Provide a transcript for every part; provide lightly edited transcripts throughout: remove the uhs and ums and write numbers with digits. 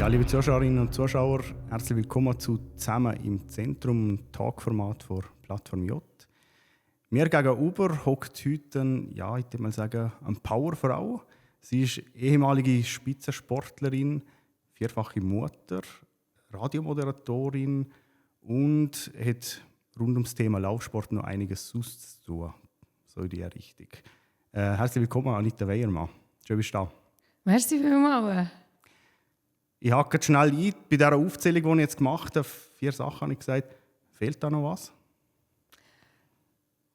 liebe Zuschauerinnen und Zuschauer, herzlich willkommen zu «Zusammen im Zentrum», ein Talkformat von Plattform J. Mir gegenüber hockt heute ich würde mal sagen, eine Powerfrau. Sie ist ehemalige Spitzensportlerin, vierfache Mutter, Radiomoderatorin und hat rund ums Thema Laufsport noch einiges sonst zu tun. So in die Richtung. Herzlich willkommen, Anita Weyermann. Schön, bist du da. Merci vielmals. Ich hake schnell ein, bei dieser Aufzählung, die ich jetzt gemacht habe, 4 Sachen habe ich gesagt, fehlt da noch was?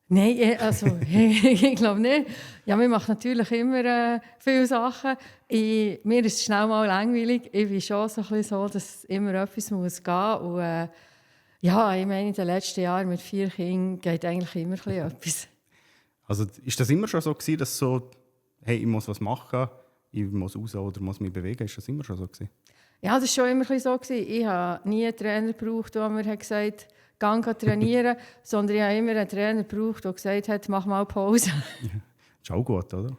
Nein, also ich glaube nicht. Ja, wir machen natürlich immer viele Sachen. Mir ist es schnell mal langweilig. Ich bin schon so, ein bisschen so, dass immer etwas gehen muss. Und ja, ich meine, in den letzten Jahren mit 4 Kindern geht eigentlich immer etwas. Also ist das immer schon so gewesen, dass so, hey, ich muss was machen, ich muss raus oder muss mich bewegen? Ist das immer schon so gewesen? Ja, das war schon immer so gewesen. Ich habe nie einen Trainer gebraucht, der mir gesagt hat, geh trainieren, sondern ich habe immer einen Trainer gebraucht, der gesagt hat, mach mal Pause. Das ist auch gut, oder?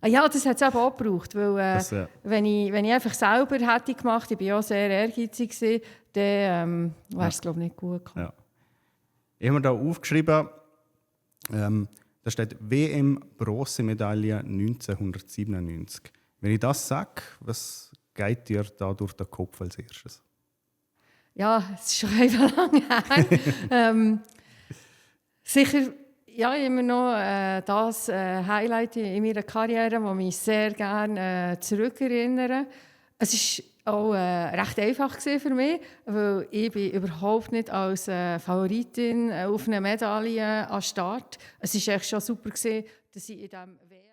Ja, das hat es eben auch gebraucht, weil wenn ich einfach selber hätte gemacht, ich war auch sehr ehrgeizig gewesen, dann wäre es, glaube ich, nicht gut gekommen. Ja. Ich habe mir da aufgeschrieben, da steht WM-Bronzemedaille 1997. Wenn ich das sage, was geht dir da durch den Kopf als erstes? Ja, es ist schon einfach lange her. Sicher, ja, immer noch das Highlight in meiner Karriere, das mich sehr gerne zurückerinnere. Es war auch recht einfach für mich, weil ich bin überhaupt nicht als Favoritin auf eine Medaille an Start. Es war echt schon super, dass ich in diesem WM